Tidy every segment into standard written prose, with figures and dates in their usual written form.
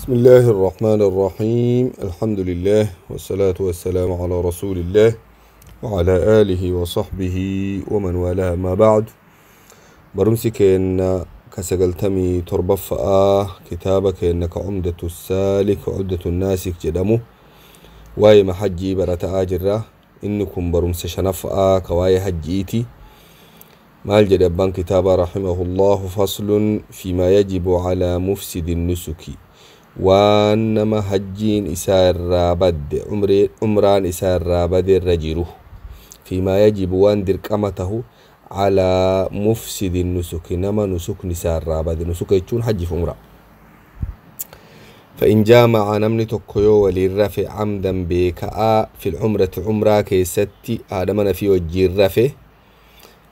بسم الله الرحمن الرحيم. الحمد لله والصلاة والسلام على رسول الله وعلى آله وصحبه ومن والاه، ما بعد. Barumsi keenna ka 97ffaa kitaaba keenna ka عمدة السالك وعدة الناسك jedhamu waa'ee hajjii barata'aa jirra. Inni kun barumsa shanaffaa ka waa'ee hajjiiti. Maal jedhe abbaan kitaaba رحمه الله؟ فصل فيما يجب على مفسد النسك. Waan nama hajjiin isaa irraa badde, umraan isaa irraa bade irra jiru. فيما يجب, waan dirqama tahu, على مفسد النسك, nama nusukni isaa irraa bade. Nusuka jechuun hajjiif umraa. فإن جامع, namni tokko yoo waliin rafe, عمدا beeka'aa, في العمرة umraa keessatti haadha mana fi wajjiin rafe,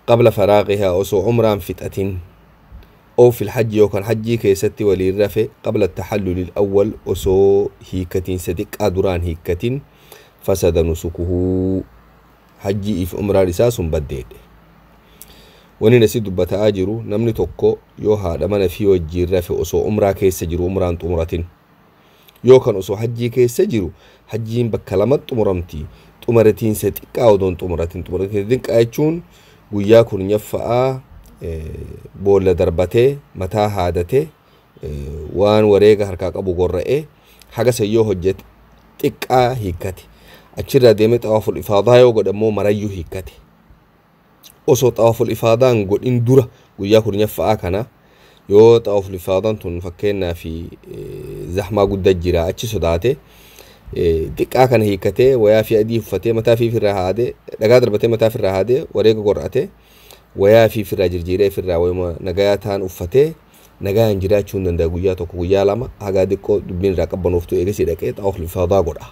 قبل فراغها osoo umraan fixatin, أو في الحج yookaan hajjii keessatti waliin rafe, قبل التحلل الأول osoo hiikkatiin xiqqaa duraan hiikkatin, فسد نسكه, hajjii if umraan isaa sun baddeedhe. Wani nasi dubbata'aa jiru, namni tokko yoo haadha mana fi wajjiin rafe osoo umraa keessa jiru, umraan xumuratin, yookaan osoo hajjii keessa jiru, hajjiin bakka lama xumuramti, xumuratiinsa xiqqaa odoon xumuratin. Xumuratiinsa xiqqaa jechuun guyyaa 10ffa'aa boolla darbatee, mataa haadatee, waan wareega harkaa qabu gorra'ee, haga san yoo hojjete xiqqaa hiikkate. Achirraa deemee xawaaful ifaadaa yoo godhe immoo marayyuu hiikkate. Osoo xawaaful ifaadaan godhin dura guyyaa 10ffa'aa kana yoo xawaaful ifaadaan tun fakkeenyaa fi zahmaa guddaa jira achi sodaate, xiqqaa kana hiikkatee, wayaa fi adii uffatee, mataa fi ofirraa haadee, dhagaa darbatee, mataa ofirraa haadee, wareega gor'atee, wayaa fi ofirraa jirjiiree, ofirraa wayuma nagayaa ta'an uffatee nagaan jiraachuu hin danda'a guyyaa tokko, guyyaa 2, hagaa xiqqoo dubbiin irraa qabbanooftu. Eegasii dhaqee xawaaful ifaadaa godha.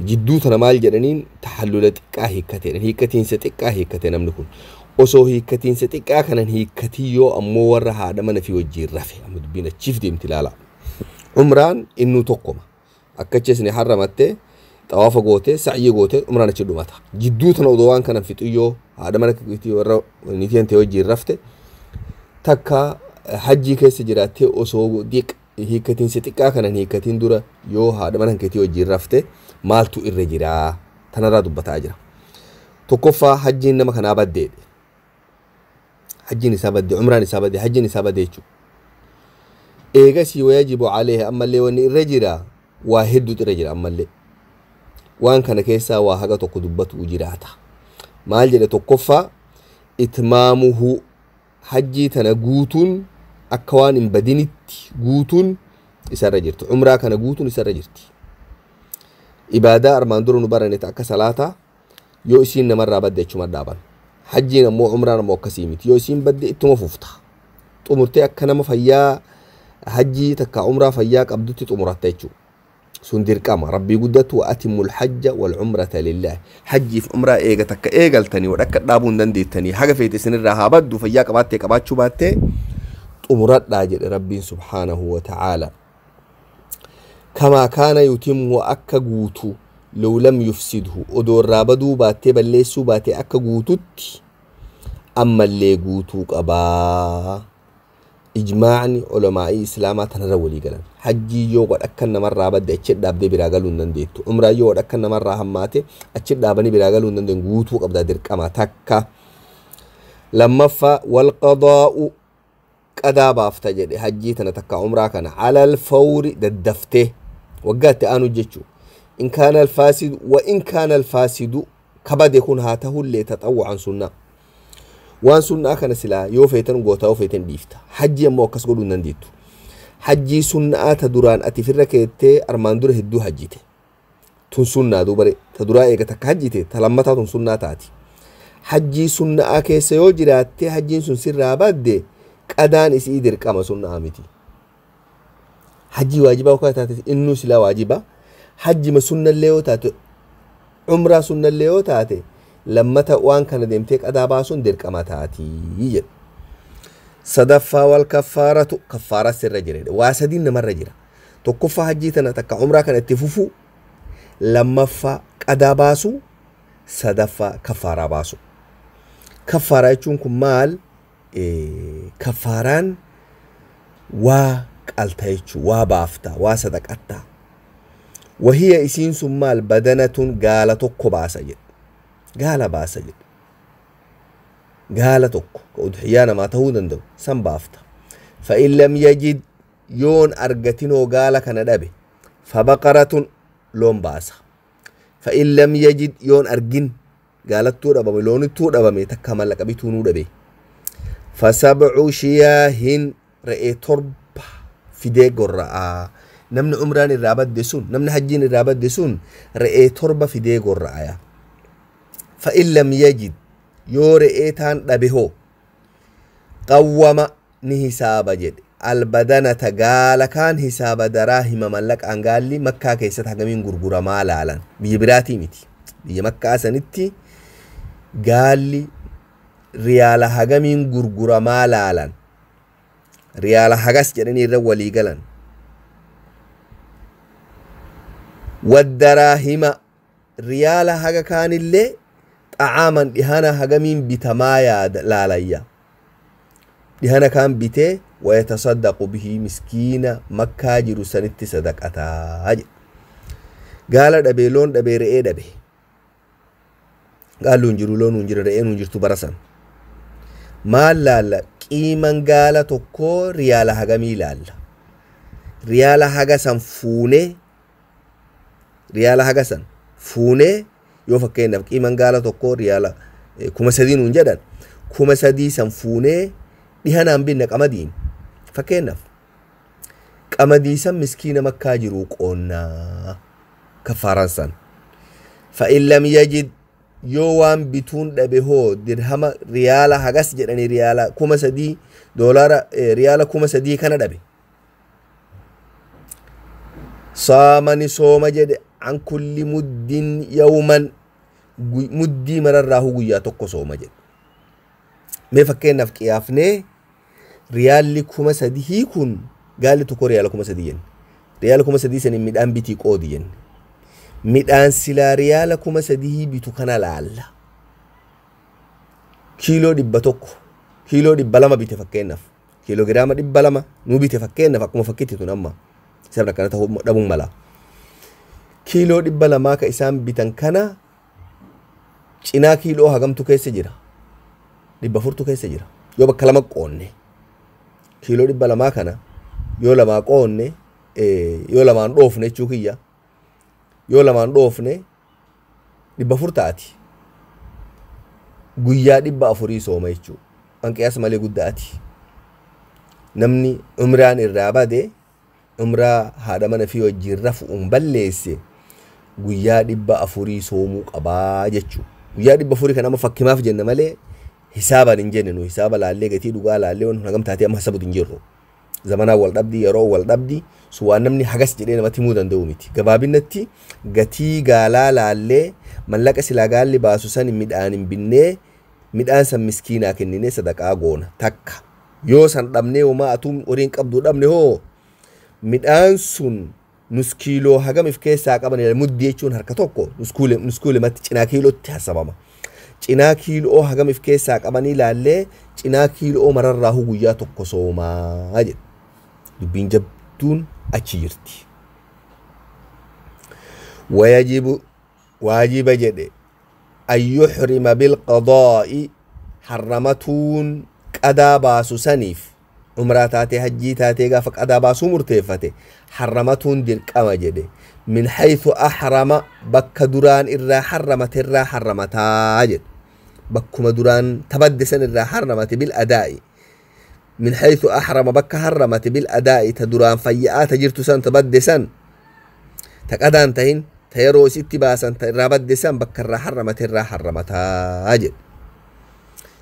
Jidduu tana maal jedhaniin? Taxallula xiqqaa hiikkateedha. Hiikkatiinsa xiqqaa hiikkate namni kun. Osoo hiikkatiinsa xiqqaa kanan hiikkatii yoo ammoo warra haadha mana fi wajjiin rafe, amma dubbiin achiif deemti, ilaala. Umraan innuu tokkoma. Akkachi isin harramattee, xawaafa gootee, sa'yii gootee, umraan achi dhumata. Jidduu tana odoo waan kanan fixu yoo haadha mana warra niitiin ta'e wajjiin rafte, takka hajjii keessa jiraattee osoo hiikkatiinsa xiqqaa kanan hiikkatiin dura yoo haadha mana keetii wajjiin rafte, maaltu irra jiraa? Tanarraa dubbataa jira. Tokkoffaa, hajjiin nama kanaa baddeedhe. Hajjiin isaa badde, umraan isaa badde, hajjiin isaa badde jechuudha. Eegasii ويجب عليه, ammallee wanni irra jira waa hedduutu irra jira ammallee. Waan kana keessaa waa haga tokko dubbatu jiraata. Maal jedhe? Tokkoffaa, إتمامه, hajjii tana guutuun, akka waan hin badinitti guutuun isarra jirti. Umraa kana guutuun isarra jirti. Ibaadaa armaan dura nu barane akka salaataa yoo isiin namarraa badde achuma dhaaban. Hajjiin ammoo, umraan ammoo akkasii miti. Yoo isiin badde ittuma fufta. Xumurtee akka nama fayyaa hajjii takka umraa fayyaa qabdutti xumuratta jechuudha. Sun dirqama rabbii guddatu وأتموا الحج والعمرة لله. Hajjiif umraa eega takka eegaltanii wadhakka dhaabuu hin dandeettanii. Haga feete isinirraa haa baddu, fayyaa qabaattee qabaachuu baattee, xumuradhaa jedhe rabbiin سبحانه وتعالى. كما كان يتم, akka guutu, لو لم يفسده, odoo irraa baduu baattee, balleessuu baattee, akka guututti ammallee guutuu qabaa. Ijmaacni ulamaa'ii islaamaa tanarra walii galan. Hajjii yoo wadhakka namarraa badde achi dhaabdee biraa galuu hin dandeettu. Umraa yoo wadhakka namarraa hammaate achi dhaabanii biraa galuu hin dandeenyu, guutuu qabdaa, dirqama takka. Lammaffaa, والقضاء, qadaa baafta jedhe. Hajjii tana takka umraa kana على الفور, daddaftee, waggaatti aanu jechuu. إن كان الفاسد, وإن كان الفاسد, kabade kun haa tahullee, تطوعا sunnaa, waan sunnaa kana silaa yoo feetan gootaa, yoo feetan dhiifta. Hajji ammoo akkas godhuu hin dandeettu. Hajjii sunnaa ta duraan ati firra keettee armaan dura hedduu hajjite tun sunnaa duubare. Ta duraa eega takka hajjite, ta lammataa tun sunnaa taati. Hajjii sunnaa keessa yoo jiraatte hajjiin sun sirraa badde, qadaan isii dirqama, sunnaa miti. Hajjii waajibaa yoo taate innuu silaa waajibaa. Hajjima sunnallee yoo taate, umraa sunnallee yoo taate, lammata waan kana deemtee qadaa baasuun dirqama taatii jedhu. Sadaffaa, والكفارة, kaffaaraa sirra jira. Waa sadiin namarra jira. Tokkoffaa, hajjii tana takka umraa kana itti fufuu. Lammaffaa, qadaa baasuu. Sadaffaa, kaffaaraa baasu. Kaffaaraa jechuun kun maal? Kaffaaraan waa Qalta jechuu waa baafta, waa sadaqatta. Wahiya isiin sun maal? Badanatun gaala tokko baasa jedhe, gaala baasa jedhe. Gaala tokko ka udhiyyaa namaa ta'uu danda'u san baafta. Fa'in lam yajid, yoon argatinoo gaala kana dhabe, fabaqaratun loon baasa. Fa'in lam yajid, yoon argin gaalattuu dhabame, loonittuu dhabame, takka mallaqa bituunuu dhabe, fasabcu shiyaahin re'ee 7 fidee gorra'aa. Namni umraan irraa badde sun, namni hajjiin irraa badde sun re'ee 7 fidee gorra'aya. Fa'in lam yajid, yoo re'ee taan dhabe hoo, qawwama ni hisaaba jedhe albadanata gaala kaan hisaaba daraahima mallaqaan. Gaalli Makkaa keessatti hagamiin gurguramaa laalan, biyya biraatii miti, biyya Makkaa sanitti gaalli riyaala hagamiin gurguramaa laalan, riyaala hagas jedhanii irra walii galan. Waddaraahima riyaala haga kaanillee xa'aaman dhihana hagamiin bitamaa yaada laalayya, dhihana kaan bitee wayatasaddaqu bihi, miskiina Makkaa jiru sanitti sadaqataa jedhe. Gaala dhabee, loon dhabee, re'ee dhabe. Gaallu hin jiru, loon hin jiru, re'een hin jirtu bara san. Maal laalla? Qiiman gaala tokkoo riyaala hagamii laalla. Riyaala haga san fuunee, riyaala haga san fuunee, yoo fakkeenyaaf qiiman gaala tokkoo riyaala 3000 nuun jedhan, 3000 san fuunee dhihanaan binna qamadiin. Fakkeenyaaf qamadii san miskiina Makkaa jiru qoonnaa kaffaaran san. Fa'in lam yajid, yoo waan bituun dhabe hoo, dirhama riyaala hagas jedhanii riyaala 3000, doolaara riyaala 3000 kana dhabe, saamani sooma jedhe an kulli muddin yawman, muddii mararraahu guyyaa tokko sooma jedhe. Mee fakkeenyaaf qiyaafnee riyaalli 3000 kun, gaalli tokko riyaala 3000 jenne, riyaala 3000 saniin midhaan bitii qoodi jenne. Midhaan silaa riyaala 3000 bitu kana laalla. Kiiloo 100, kiiloo 200 bite fakkeenyaaf, kiiloo giraama 200 nu bite fakkeenyaaf, akkuma fakkiitti tun amma sabni akkana ta'uu dhabuun mala. Kiiloo 200 ka isaan bitan kana cinaa kiiloo hagamtu keessa jira? 400tu keessa jira. Yoo bakka lama qoonne, kiiloo 200 kana yoo lamaa qoonne, yoo lamaan dhoofne jechuu kiyya, yoo lamaan dhoofne 400 taati. Guyyaa 400 sooma jechuudha. An qiyaasa malee guddaati. Namni umraan irraa bade, umraa haadha mana fi wajjin rafu'uun balleesse, guyyaa 400 soomuu qabaa jechuudha. Guyyaa 400 kan amma fakkimaaf jenna malee hisaabaan hin jenne. Nu hisaaba laallee, gatii dhugaa laallee waan hagam taatee amma hasabutu hin jirru. Zamanaan wal dhabdi, yeroo wal dhabdi, sun waan namni hagas jedhee namatti himuu danda'u miti. Gabaabinatti gatii gaalaa laallee mallaqa silaa gaalli baasu san midhaan hin binnee, midhaan san miskiinaa kenninee sadaqaa goona takka. Yoo san dhabnee, homaa atuu horiin qabdu dhabne hoo, midhaan sun nus kiiloo hagam if keessaa qaban? Muddii jechuun harka tokko, nuskuulematti cinaa kiilootti hasabama. Cinaa kiiloo hagam if keessaa qabanii laallee cinaa kiiloo mararraahu guyyaa tokko soomaa jedhe. Dubbiin jabduun achi jirti. Wayajibu waajiba jedhe an yuxrima bilqadaa'i, harramatuun qadaa baasu saniif, umraa taatee hajjii taatee gaafa qadaa baasuu murteeffate harramatuun dirqama jedhe. Min haythu ahrama, bakka duraan irraa harramate irraa harramataa jedhe, bakkuma duraan tabadde san irraa harramate. Bil adaa'i, min haythu ahrama, bakka harramate, bil adaa'i ta duraan fayya'aa ta jirtu san, tabadde san, ta qadaan tahin, ta yeroo isitti baasan ta irraa badde san, bakka irraa harramate irraa harramataa jedhe.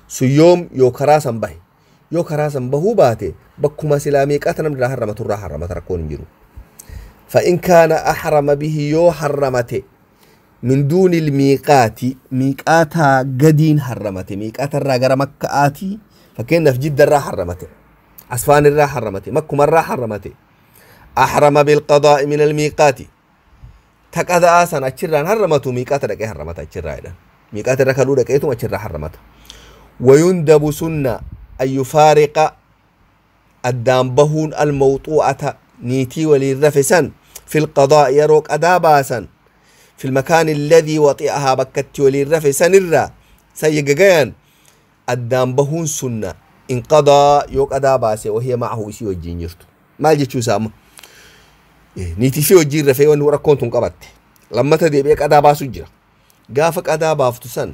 Sun yoom? Yoo karaa san bahe. Yoo karaa san bahuu baate bakkuma silaa meeqaata namni irraa harramatu irraa harramata, rakkoon hin jiru. فإن كان أحرم به، يو حرمته من دون الميقات، ميقاتا قدين حرمته، ميقات الرا غرا مكة آتي، فكأن في جدة الرا حرمته، عسفان الرا حرمته، مكة مرة حرمته، أحرم بالقضاء من الميقات، تكذا آسان أتشران حرمته، ميقات ركي حرمته أتشرا، ميقات الرا ركيتم أتشرا حرمته. ويندب سنة أن يفارق Addaan bahuun almawxuu'ata niitii waliin rafe san fi lqadaa yeroo qadaa baasan fi lmakaani alladii waxi'ahaa bakkatti waliin rafe sanirraa san gagayan addaan bahuun sunna in qadaa yoo qadaa baase wahiya macahu isii wajjiin jirtu. Maal jechuu isaa amma niitii fi wajjiin rafee wanni rakkoon tun qabatte lammata deebi'ee qadaa baasu jira. Gaafa qadaa baaftu san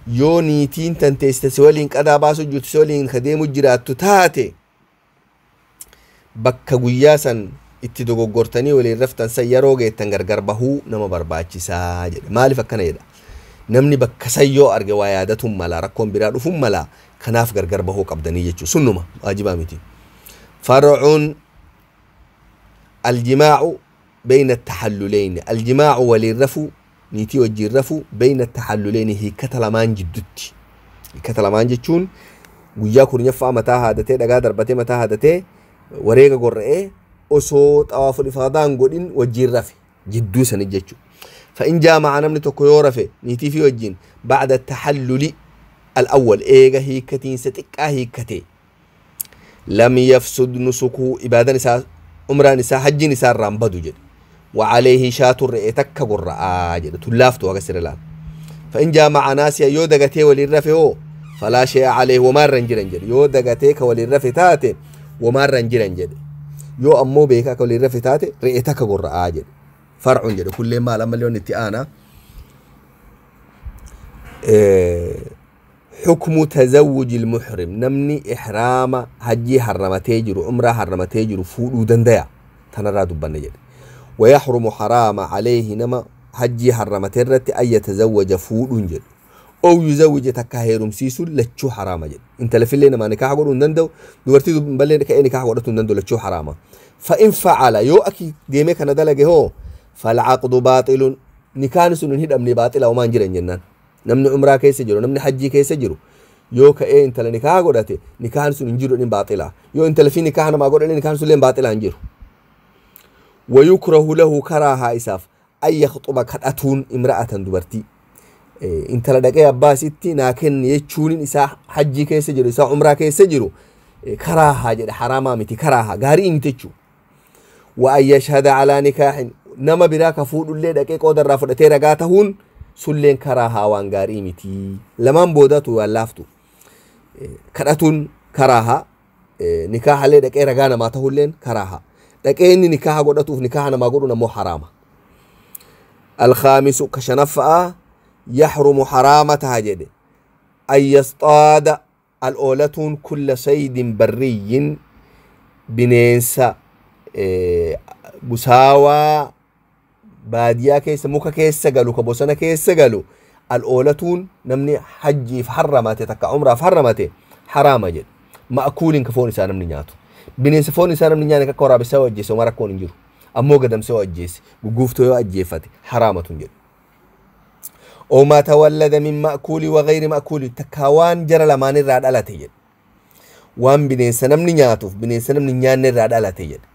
yoo niitiin tanteessite si waliin qadaa baasu jirtu si waliin ka deemu jiraattu taate bakka guyyaa san itti dogoggortanii waliin raftan san yeroo geettan gargar bahuu nama barbaachisaa jedhe. Maaliif akkana jedha? Namni bakka san yoo arge waa yaadatuun mala rakkoon biraa dhufuun mala kanaaf gargar bahuu qabdanii jechuu sunnuma waajibaa miti. Farcuun aljimaacu bayna taxalluleyni aljimaacu waliin rafuu niitii wajjiin rafuu bayna taxalluleyni hiikkata lamaan jiddutti. Hiikkata lamaan jechuun guyyaa 10ffaa mataa haadatee dhagaa darbatee mataa haadatee wareega gorra'ee osoo xawaaful ifaadaan godhin wajjiin rafe jidduu sani jechuudha. فإن جامع نمني tokko yoo rafe niitii fi wajjiin بعد التحلل الأول eega hiikkatiinsa xiqqaa hiikkate لم يفسد نسكه ibaadan isaa umraan isaa hajjiin isaa irraan badu jedhe. وعليه شاة re'ee takka gorra'aa jedhe tullaaftu haga sirra laal. فإن جامع ناسيا yoo dagatee waliin rafe hoo فلا شيء عليه wamaa irra hin jiran jedhe. Yoo dagatee ka waliin rafe taate wamaa irra hin jiran jedhe. Yoo ammoo beekaa ka waliin rafe taate re'ee takka gorra'aa jedhe. Farcuun jedhe kulleen maal ammallee wanni itti aana حكم تزوج المحرم نمني إحرام حجي حرمتي جرو عمرة حرمتي جرو فودو دنديا تنرى دبنا جد. ويحرم حرام عليه نما حجي حرمتي رت أن يتزوج فودو جد أو يزوج تكاهيرم سيسو لتشو حرام جد. انت لفلينا ما نكاح قولون دندو دورتي بلين كأي نكاح قولون دندو لتشو حرام. فإن فعل يو أكي ديمي كان دلقه هو فالعقد باطل نكان سنن هيد أمني باطل أو ما نجرن جنان. namni umraa keessa jiru namni hajjii keessa jiru yoo ka'ee intala nikaa godhate nikaan sun hin jiru inni baaxila. Yoo intala fi nikaa namaa godhate nikaan sun illee baaxila hin jiru. ويكره له كراها isaaf an yakhxuba kadhatuun imra'atan dubartii intala dhaqee abbaa isitti naa kenni jechuun isaa hajjii keessa jiru isaa umraa keessa jiru karaahaa jedhe haraamaa miti karaahaa gaarii miti jechuudha. Wa an yashhada alaa nikaahin nama biraa ka fuudhullee dhaqee qoodarraa fudhatee ragaa tahuun sulleen karaahaa waan gaarii miti. Lamaan boodatu waan laaftu kadhatuun karaahaa nikaahallee dhaqee ragaa namaa tahulleen karaahaa dhaqee inni nikaaha godhatuuf nikaaha namaa godhuun ammoo haraama. الخامس كشنفأ يحرم حرامتها جد أن يصطاد الأولتون كل صيد بري بنينسا بساوى baadiyaa keessa muka keessa galu ka bosona keessa galu al'oolatuun namni hajjiif harramate takka umraaf harramate haraama jedhe. Ma'kuuliin ka foon isaa namni nyaatu bineensa foon isaa namni nyaanne akka waraabessaa yoo ajjeese homaa rakkoon hin jiru ammoo gadamsee yoo ajjeese guguuftoo yoo ajjeeffate haraamatun jedhu. Omaa tawallada min ma'kuuli wa gayri ma'kuuli takka waan jara lamaan irraa dhalate jedhe. Waan bineensa namni nyaatuuf bineensa namni nyaanne irraa dhalate jedhe.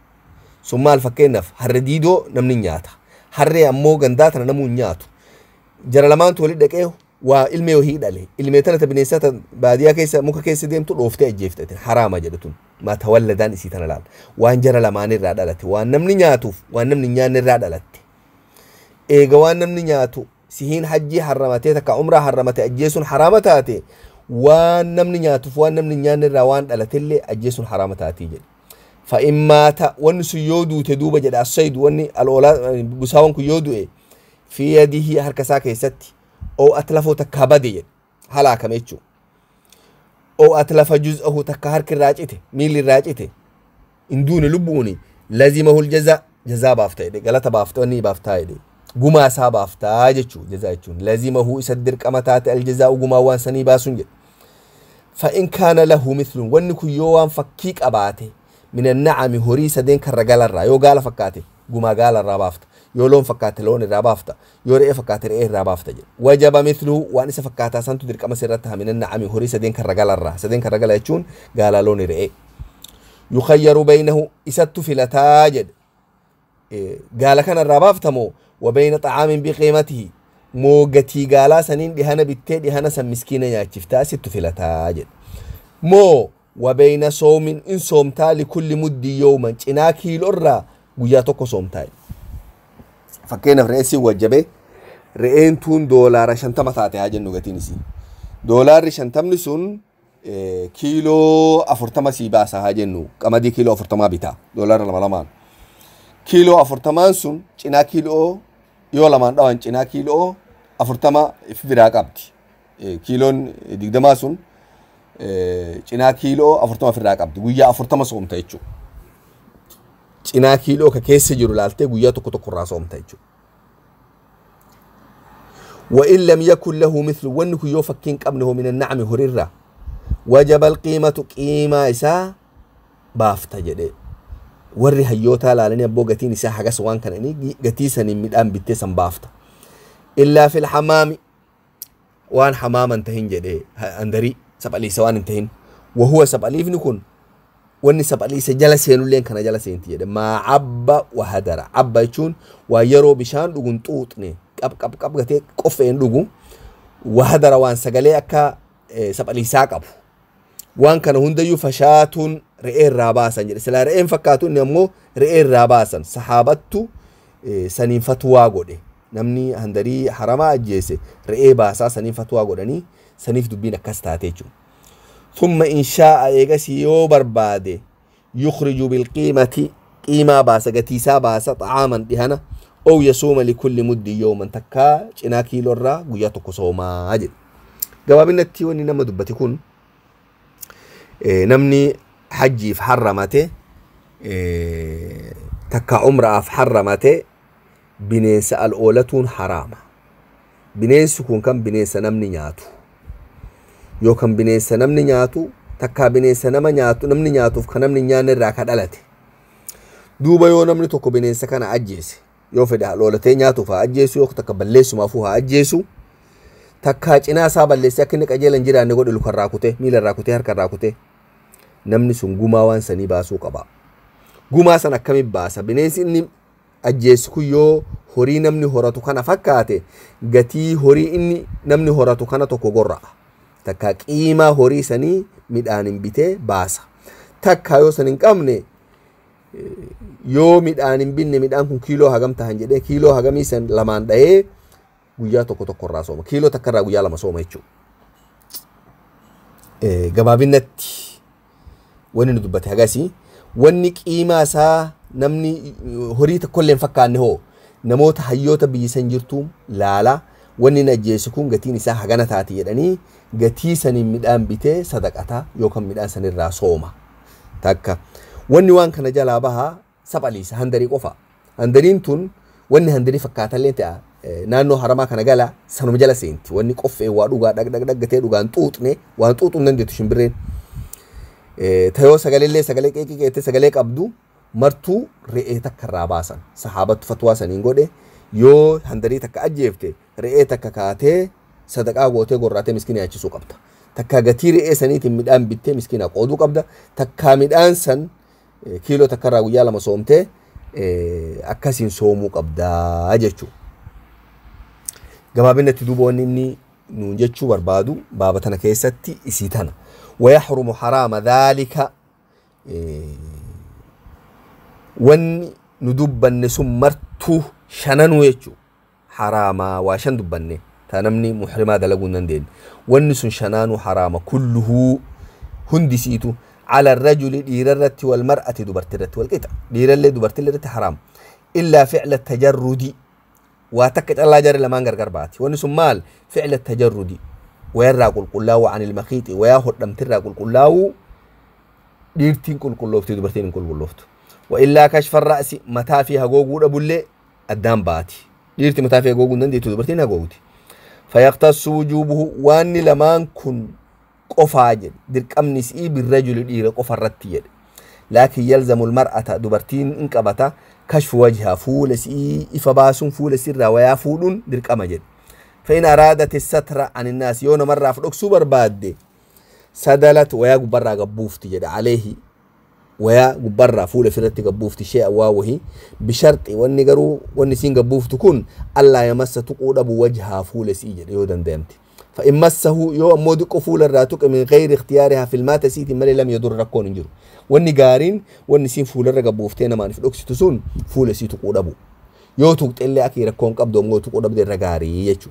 Sun maal fakkeenyaaf harre diidoo namni nyaata. Harree ammoo gandaa tana namuu hin nyaatu. Jara lamaantu walitti dhaqee waa ilmee wahii dhale. Ilmee tana ta bineensa ta baadiyaa keessa muka keessa deemtu dhooftee ajjeefte haraama jedhu tun. Maa tawalladaan isii tana laala. Waan jara lamaan irraa dhalate waan namni nyaatuuf waan namni nyaanne irraa dhalatte. Eega waan namni nyaatu sihiin hajjii harramatee takka umraa harramate ajjeesuun haraama taate waan namni nyaatuuf waan namni nyaanne irraa waan dhalatellee ajjeesuun haraama taatii jedhe. فإن مات ونس يودو تدوب جد الصيد وني الأولاد بساون كيودو في يده هركسا كيستي أو أتلفه تكابدي هلا كميتشو أو أتلف جزءه تكهرك الراجته ميل الراجته إن دون لبوني لازمه الجزاء جزاء بافتا دي غلطة بافتا وني بافتا دي قما سا بافتا جتشو جزاء جتشو لازمه يسدر كمتات الجزاء قما وان سني باسون جد. فإن كان له مثل ونكو يوان فكيك أباته من النعم هوري سدين كرجال الرا يو قال فكاته قما قال الرا بافت يو لون فكاته لون الرا بافت يو رئي فكاته رئي الرا بافت وجب مثله وانس فكاته سنتو درك أما سرتها من النعم هوري سدين كرجال الرا سدين كرجال يجون قال لون رئي يخير بينه إسدت في لتاجد قال كان الرا بافتمو وبين طعام بقيمته مو قتي قالا سنين دهنا بالتي دهنا سن مسكينة يا شفتا ست في لتاجد مو Wabeeyna soomin in soomtaa likulli muddii yooman cinaa kiiloo irraa guyyaa tokko soomtaa. Fakkeenyaaf re'een siin wajjabee re'een tuun $50 taate haa jennu gatiin isii. $50 sun kiiloo 40 sii baasa haa jennu qamadii kiiloo 40 bitaa $2 2. Kiiloo 40 sun cinaa kiiloo yoo lamaan dhawan cinaa kiiloo 40 if biraa qabdi. Kiiloon 20 sun cinaa kiiloo 40 ofirraa qabdi. Guyyaa 40 soomta jechuudha. Cinaa kiiloo ka keessa jiru laaltee guyyaa tokko tokko irraa soomta jechuudha. وإن لم يكن له مثل ونك يوفكين قبله من النعم هريرة وجب القيمة قيمة إسا بافتا جدي warri hayyootaa laalanii abboo gatiin isaa hagas waan kana inni gatii saniin midhaan bittee san baafta. Illaa fil hamaami waan hamaaman tahin jedhee andarii saphaliisa waan hin tahin. Wahuwa saphaliifni kun wanni saphaliisa jala seenulleen kana jala seenti jedhe. Maa cabba wa hadara. Cabba jechuun waa yeroo bishaan dhugun xuuxne qab qab qab gatee qoffeen dhugu. Wa hadara waan sagalee akka saphaliisaa qabu. Waan kana hundayyuu fashaatuun re'ee irraa baasan jedhe. Silaa re'een fakkaatu inni ammoo re'ee irraa baasan. Saxaabattu saniin fatwaa godhe. Namni handarii haramaa ajjeese re'ee baasaa saniin fatwaa godhanii saniif dubbiin akkas taate jechuudha. Thumma in shaa'a eegasii yoo barbaade yukhriju bilqiimati qiimaa baasa gatiisaa baasa xa'aaman dhihana ow yasuuma likulli muddi yooman takkaa cinaa kiiloo irraa guyyaa tokko soomaa jedhe. Gabaabinatti wanni nama dubbate kun namni hajjiif harramate takka umraaf harramate bineensa al'oolatuun haraama. Bineensi kun kan bineensa namni nyaatu yookaan bineensa namni nyaatu takka bineensa nama nyaatu namni nyaatuuf kan namni nyaanne irraa ka dhalate. Duuba yoo namni tokko bineensa kana ajjeese yoo fedhe al'oolatee nyaatuuf haa ajjeesu yoo takka balleessumaafuu haa ajjeesu takka cinaa isaa balleessee akka inni qajeelan jiraanne godhe lukarraa kutee miilarraa kutee harkarraa kutee namni sun gumaa waan sanii baasuu qaba. Gumaa san akkamitti baasa? Bineensi inni ajjeessu kun yoo horii namni horatu kana fakkaate gatii horii inni namni horatu kana tokko gorra'a. Takka qiimaa horii sanii midhaan bitee baasa. Takka yoo san hin qabne yoo midhaan hin binne midhaan kun kiiloo hagam tahan jedhee kiiloo hagamii san lamaan dhahee guyyaa tokko tokko irraa sooma. Kiiloo takka irraa guyyaa lama sooma jechuudha. Gabaabinatti wanni nu dubbate hagasii wanni qiimaa isaa namni horii tokkollee hin fakkaanne hoo namoota hayyoota biyyi san jirtu laala wanni na ajjeesu kun gatiin isaa hagana taati jedhanii gatii saniin midhaan bitee sadaqata yookaan midhaan sanirraa sooma. Takka wanni waan kana jalaa bahaa saphaliisa handarii qofa. Handariin tun wanni handarii fakkaatallee ta'a naannoo haramaa kana gala sanuma jala seenti wanni qoffee waa dhugaa dhag dhag dhaggatee dhugaan xuuxne waan xuuxuu hin dandeettu shimbirreen. Tayoo sagaleellee sagalee qeeqii qeettee sagalee qabdu martuu re'ee takka irraa baasan. Saxaabattu fatwaa saniin godhe yoo handarii takka ajjeefte re'ee takka kaatee sadaqaa gootee gorraatee miskiina nyaachisuu qabda. Takka gatii re'ee saniitiin midhaan bittee miskiina qooduu qabda. Takka midhaan san kiiloo takka irraa guyyaa lama soomtee akkasiin soomuu qabdaa jechuudha. Gabaabinatti duuba wanni inni nuun jechuu barbaadu baaba tana keessatti isii tana. ويحرم حرام ذلك ون ندبن سمرتو شننو يجو حراما واشن دبن تنمني محرما دلقون نندين ونسن شنانو حرام كله هندسيتو على الرجل ديررت والمرأة دبرترت والقطع ديرل دبرترت حرام إلا فعل التجرد واتكت الله جري لما انقر باتي ونسن مال فعل التجرد ويرى قل قلاو عن المخيط وياخد لم ترى قل قلاو ديرتين قل قلوفتي دبرتين قل قلوفت وإلا كشف الرأس متى فيها جوجو أبو اللي قدام باتي ديرتي متى فيها جوجو نندي تدبرتين جوجتي فيختص وجوبه وان لمان كن قفاجل درك أمنس إيه بالرجل دير قف الرتيل لكن يلزم المرأة دبرتين إنكبتا كشف وجهها فولس إيه إفباسون فولس الروايا فولون درك أمجد فإن أرادت الستر عن الناس يوم مرة في الأكسوبر باد سدلت ويا برا قبوفتي جد عليه ويا برا فول فرتي قبوفتي شيء واوهي بشرط والنجرو والنسين قبوفت تكون ألا يمس تقول أبو وجهها فول سيجد يودن دامتي فإن مسه يو أمو دقو فول الراتق من غير اختيارها في المات سيتي مالي لم يضر ركون انجرو واني قارين واني سين فول الرقب بوفتين ما نفل أكسيتوسون فول سيتو قربو يو تقت اللي أكي ركون قبضو مو تقرب دي الرقاري يجو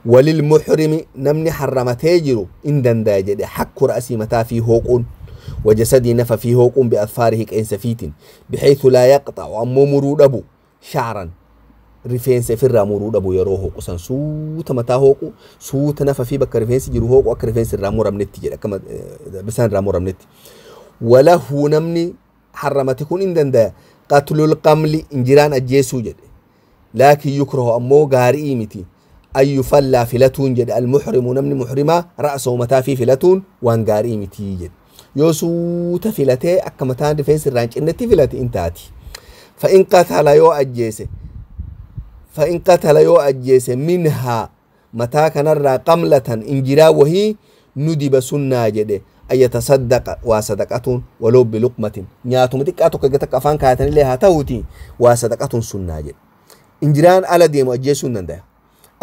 وللمحرم نمني حرمتي إن دنداجد حك رأسي متى فيه هوقون وجسدي نفى فيه هوقون بأظفاره كإنسفيت بحيث لا يقطع أمو مرود أبو شعرا rifeensa ifirraa muruu dhabu yeroo hooqu san suuta mataa hooqu suuta nafa fi bakka rifeensi jiru hooqu akka rifeensi irraa muramnetti jedha akka bisaan irraa muramnetti. Walahu namni harramate kun hin dandaya qatlul qamli injiraan ajjeesuu jedhe laakin yukrahu ammoo gaarii miti an yufallaa filatuun jedhe almuhrimu namni muhrimaa ra'sahu mataa fi filatuun waan gaarii miti jedhe yoo suuta filatee akka mataan rifeensi irraa hin cinnetti filate in taati. فإن قتل yoo ajjeese فإن قتل يو أجيس منها متى كان قملة إنجرا وهي ندب سنة جده أن يتصدق وصدقة ولو بلقمة نياتو متك أتوك أفان كاتن لها توتي وصدقة سنة جده إنجران على ديمو أجيسون ننده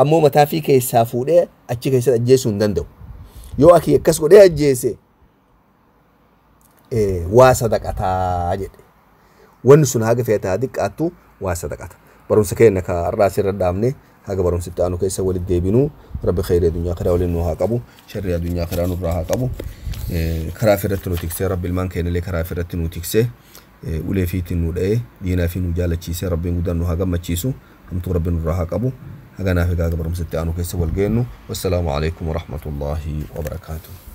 أمو متى في كيسافو ده أتشي كيس أجيسون ننده يو أكي يكسو ده أجيسي إيه وصدقة جده ونسون هاجة فيها ديك أتو وصدقة barumsa keenya ka har'aa asirra dhaabne haga barumsitti aanu keessa walitti deebinu rabbi khayrii addunyaa karaa waliin nu haa qabu sharrii addunyaa karaa nurraa haa qabu karaa ofirratti nu tiksee rabbi ilmaan keenyallee karaa ofirratti nu tiksee ulee fiitiin nu dha'ee diinaa fi nu jaalachiisee rabbiin guddaan nu haa gammachiisu hamtuu rabbi nurraa haa qabu haga naaf egaa barumsitti aanu keessa wal geennu wassalaamu alaikum warahmatullaahi wabarakaatuh.